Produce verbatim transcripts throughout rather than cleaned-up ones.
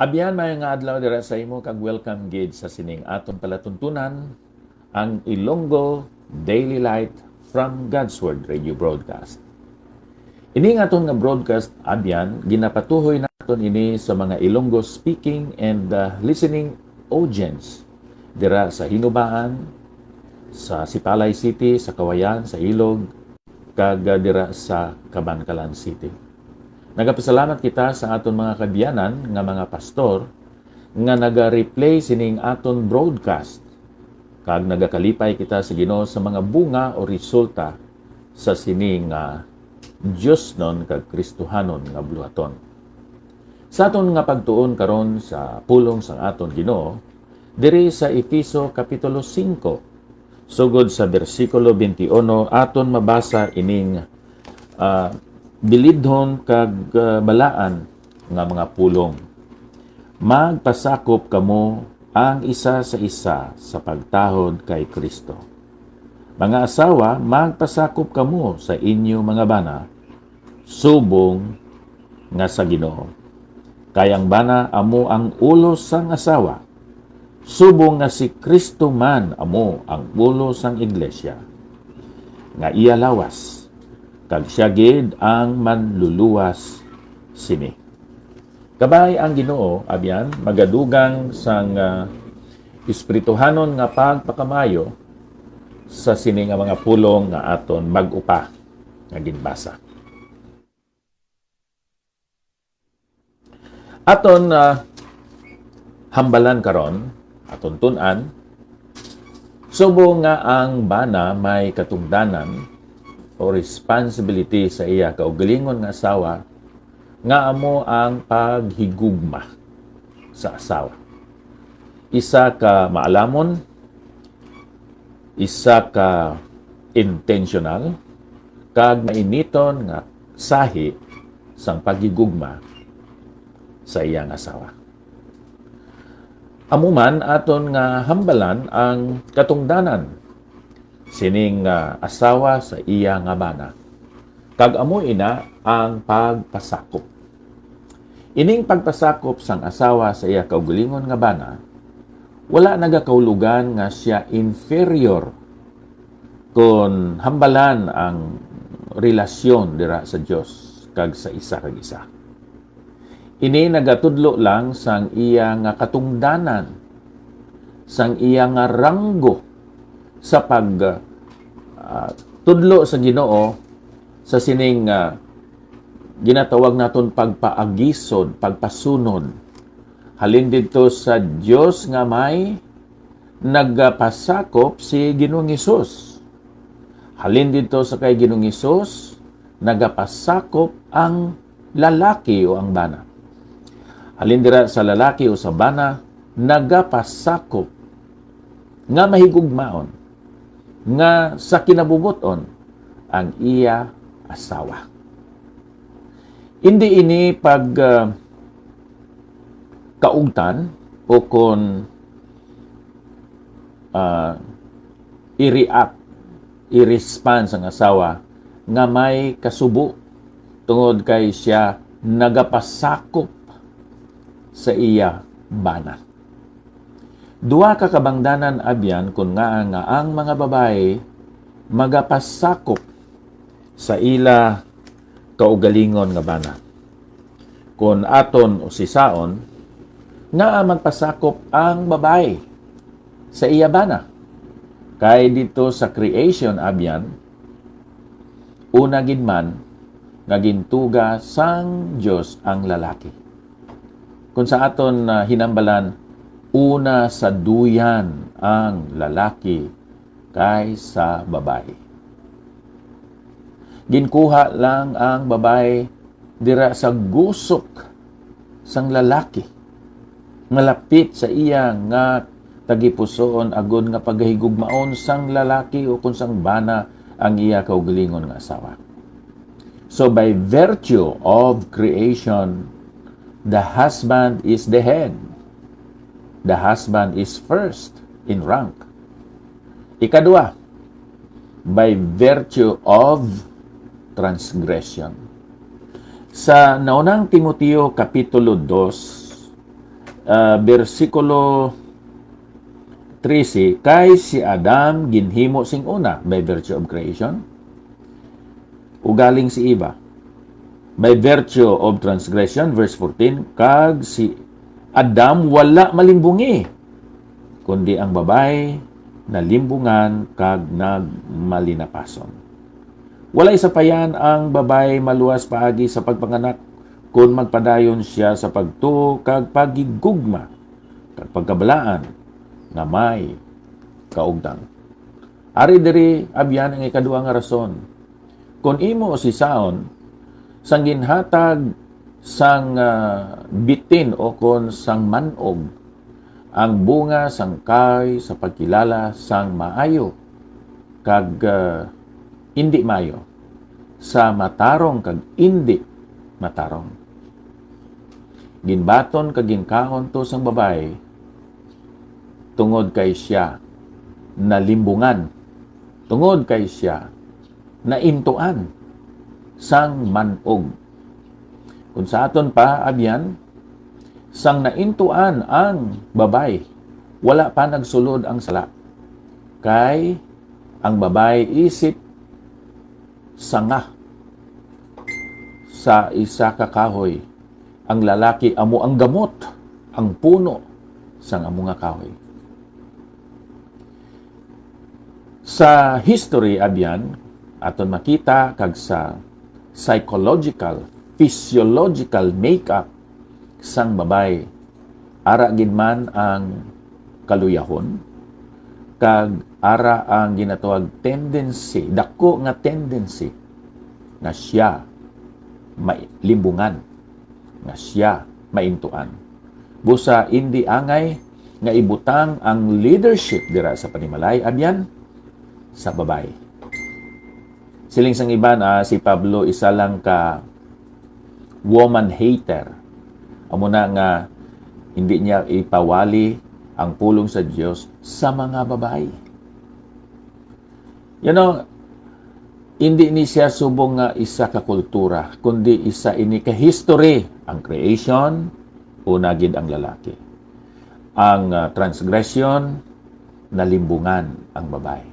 Abyan, maayong nga adlaw dira sa imo, kag welcome gid sa sining aton palatuntunan, ang Ilonggo Daily Light from God's Word Radio Broadcast. Ini nga aton nga broadcast, abyan, ginapatuhoy naton ini sa mga Ilonggo speaking and, uh, listening audience dira sa Hinubaan, sa Sipalay City, sa Cauayan, sa Ilog, kag, uh, dira sa Kabankalan City. Nagapasalamat kita sa aton mga kaabyanan nga mga pastor nga naga-replay sining aton broadcast, kag nagakalipay kita sa Ginoo sa mga bunga o resulta sa sini nga diosnon kag Kristohanon nga buluhaton. Sa aton nga pagtuon karon sa pulong sang aton Ginoo, diri sa Efeso Kapitulo singko, sugod sa bersikulo twenty-one, aton mabasa ining, ah, bilidhon kag, ah, balaan nga mga pulong. Magpasakop kamo ang isa sa isa sa pagtahod kay Cristo. Mga asawa, magpasakop kamo sa inyo mga bana, subong nga sa Ginoo. Kay ang bana amo ang ulo sang asawa, subong nga si Cristo man amo ang ulo sang iglesia, nga iya lawas, kag sia gid ang manluluwas sini. Kabay ang Ginoo, abyan, magadugang sang, ah, espirituhanon nga pagpakamayo sa sini nga mga pulong nga aton bag-o pa nga ginbasa. Aton, ah, hambalan karon, aton tun-an, subong nga ang bana may katungdanan o responsibility sa iya kaugalingon nga asawa, nga amo ang paghigugma sa asawa. Isa ka maalamon, isa ka intentional, kag mainiton nga sahi sang paghigugma sa iyang asawa. Amo man aton nga hambalan ang katungdanan sining, ah, asawa sa iya nga bana, kag amo ina ang pagpasakop. Ining pagpasakop sang asawa sa iya kaugalingon nga bana, wala nagakahulugan nga sia inferior kon hambalan ang relasyon dira sa Dios kag sa isa kag isa. Ini nagatudlo lang sang iya nga katungdanan, sang iya nga ranggo sa pag, ah, tudlo sa Ginoo sa sining, ah, ginatawag naton pagpaagisod, pagpasunod. Halin didto sa Dios nga may nagapasakop si Ginoong Hesus. Halin didto sa kay Ginoong Hesus, nagapasakop ang lalaki o ang bana. Halin dira sa lalaki o sa bana, nagapasakop nga mahigugmaon, nga sa kinabubot-on ang iya asawa. Hindi ini pag, ah, kaugtan o kon, ah, i-react, i-respond sang asawa nga may kasubo tungod kay sia nagapasakop sa iya bana. Duha ka kabangdanan abyan kon ngaa nga ang mga babayi magapasakop sa ila kaugalingon nga bana. Kon aton usisaon, ngaa magpasakop ang babayi sa iya bana? Kay didto sa creation, abyan, una gid man nga gintuga sang Dios ang lalaki. Kon sa aton, ah, hinambalan, una sa duyan ang lalaki kay sa babayi. Ginkuha lang ang babayi dira sa gusok sang lalaki. Malapit sa iya nga tagipusoon agod nga pagahigugmaon sang lalaki o kon sang bana ang iya kaugalingon nga asawa. So by virtue of creation, the husband is the head. The husband is first in rank. Ikadua, by virtue of transgression. Sa Naunang Timoteo Kapitulo dos, ah, bersikulo trese, "Kay si Adam ginhimo sing una by virtue of creation, ugaling si Eva by virtue of transgression," verse fourteen, "Kag si Adam wala malimbungi, kundi ang babayi nalimbungan kag nagmalinapason." Walay sapayan ang babayi maluwas paagi sa pagpanganak, kon magpadayon sia sa pagtuo kag paghigugma kag pagkabalaan nga may kaugtang. Ari diri, abyan, ang ikaduha nga rason. Kon imo usisaon, sang ginhatag sang, ah, bitin o kon sang man-og ang bunga sang kahoy sa pagkilala sang maayo kag, ah, indi maayo, sa matarong kag indi matarong. Ginbaton kag ginkaon to sang babayi tungod kay sia nalimbungan, tungod kay sia naintuan sang man-og. Kung sa aton pa, abyan, sang naintuan ang babayi, wala pa nagsulod ang sala, kay ang babayi isip sanga sa isa ka kahoy, ang lalaki amo ang gamot, ang puno sang amo nga kahoy. Sa history, abyan, aton makita kag sa psychological, physiological makeup sang babayi, ara gid man ang kaluyahon, kag ara ang ginatawag tendency, dako nga tendency nga sia malimbungan, nga sia maintuan. Busa, indi angay nga ibutang ang leadership dira sa panimalay, abyan, sa babayi. Siling sang iban, ah, si Pablo isa lang ka woman hater. Amo na nga hindi niya ipawali ang pulong sa Dios sa mga babayi. You know, hindi ni siya subong nga isa ka kultura, kundi isa ini ka history. Ang creation, una gid ang lalaki. Ang, ah, transgression, nalimbungan ang babayi.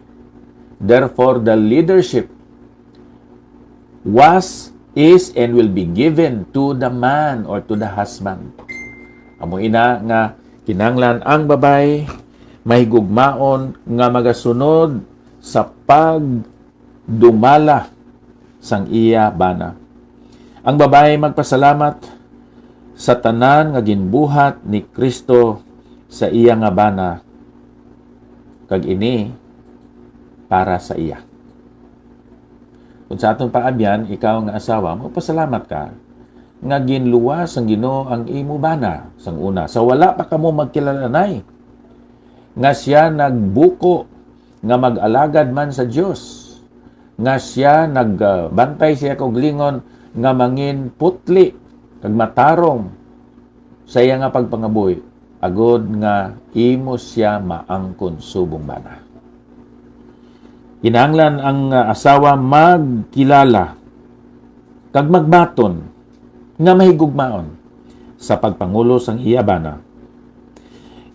Therefore, the leadership was, is, and will be given to the man or to the husband. Amo ina nga kinahanglan ang babayi mahigugmaon nga magasunod sa pagdumala sang iya bana. Ang babayi magpasalamat sa tanan nga ginbuhat ni Cristo sa iya nga bana, kag ini para sa iya. Kung sa aton pa, abyan, ikaw nga asawa, magpasalamat ka nga ginluwas sang Ginoo ang imo bana sang una, sa wala pa kamo magkilala-anay, nga sia nagbuko nga mag-alagad man sa Dios, nga sia nagbantay siya kaugalingon nga mangin putli kag matarong sa iya nga pagpangabuhi, agod nga imo sia maangkon subong bana. Kinahanglan ang, ah, asawa magkilala kag magbaton nga mahigugmaon sa pagpangulo sang iya bana.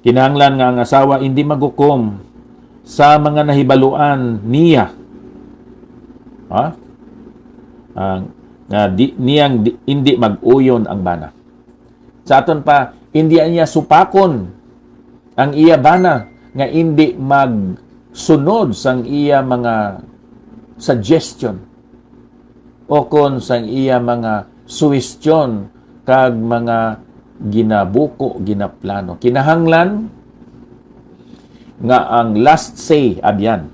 Kinahanglan nga ang asawa indi maghukom sa mga nahibaluan niya. Ha? Ah, nga di, niyang di, indi mag-uyon ang bana. Sa aton pa, indi niya supakon ang iya bana nga indi magsunod sang iya mga suggestion o kon sang iya mga suwestyon kag mga ginabuko, ginaplano. Kinahanglan nga ang last say, abyan,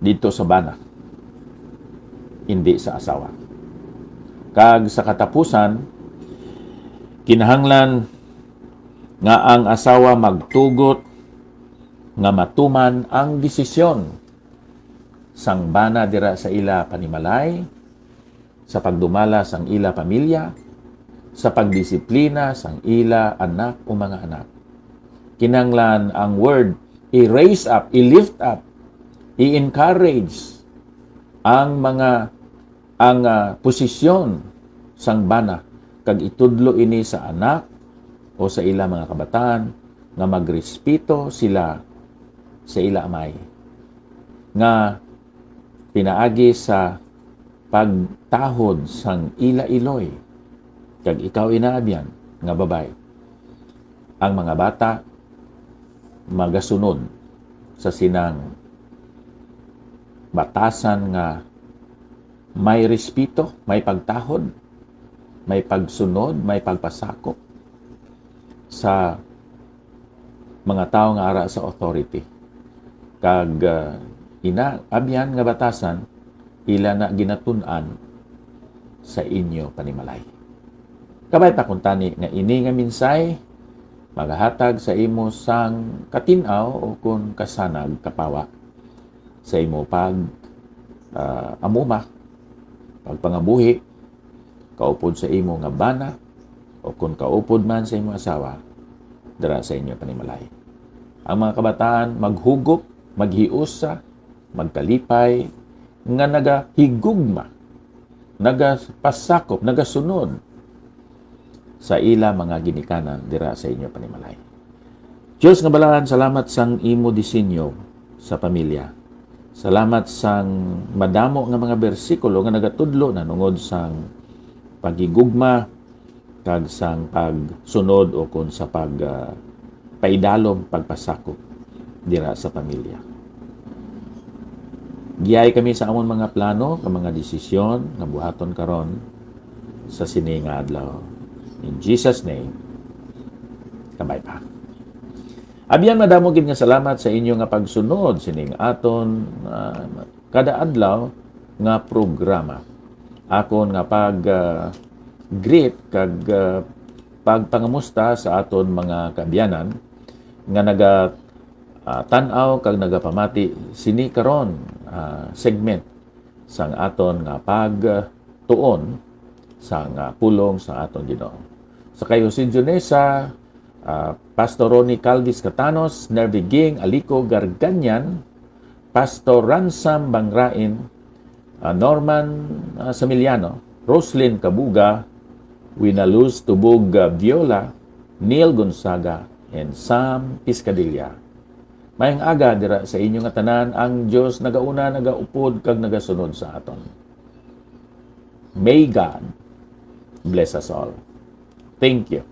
didto sa bana, indi sa asawa. Kag sa katapusan, kinahanglan nga ang asawa magtugot nga matuman ang desisyon sang bana dira sa ila panimalay, sa pagdumala sang ila pamilya, sa pagdisiplina sang ila anak o mga anak. Kinahanglan ang word i-raise up, i-lift up, i-encourage ang mga, ang, ah, posisyon sang bana, kag itudlo ini sa anak, o sa ila mga kabataan nga magrespeto sila sa ila amay, nga pinaagi sa pagtahod sang ila iloy, kag ikaw, ina, abyan nga babay, ang mga bata magasunod sa sinang batasan nga may respeto, may pagtahod, may pagsunod, may pagpasakop sa mga tawo nga ara sa authority. Kag, ah, ina, abyan nga batasan, ila na ginatun-an sa inyo panimalay. Kabay pa kuntani nga ini nga mensahe magahatag sa imo sang katin-aw o kon kasanag kapawa sa imo pag, ah, amuma, pagpangabuhi, kaupod sa imo nga bana, o kon kaupod man sa imo asawa, dira sa inyo panimalay. Ang mga kabataan maghugop, maghiusa, magkalipay, nga nagahigugma, nagapasakop, nagasunod sa ila mga ginikanan dira sa inyo panimalay. Diyos nga balaan, salamat sang imo disenyo sa pamilya. Salamat sang madamo nga mga bersikulo nga nagatudlo na nungod sang paghigugma kag sang pagsunod o kon sa pag, ah, paidalom, pagpasakop dira sa pamilya. Giyahi kami sa amon mga plano kag mga desisyon nga buhaton karon sa sini nga adlaw. In Jesus' name, kabay pa. Abyan, madamo gid nga salamat sa inyo nga pagsunod sining aton, ah, kada adlaw nga programa. Akon nga pag, ah, greet kag, ah, pagpangamusta sa aton mga kaabyanan nga naga, ah, tan-aw kag nagapamati sini karon, ah, segment sang aton nga pag, ah, tuon sang, ah, pulong sa aton Ginoo. Sa kay Jose Dionesa, ah, Pastor Ronnie Calvis Catanos, Nervy Ging, Alico Garganian, Pastor Ransam Bangrain, ah, Norman, ah, Samiliano, Roslyn Kabuga, Winaluz Tubog, ah, Viola, Neil Gonzaga, and Sam Piscadilla. Mayang aga dira sa inyo nga tanan. Ang Dios nagauna, nagaupod, kag nagasunod sa aton. May God bless us all. Thank you.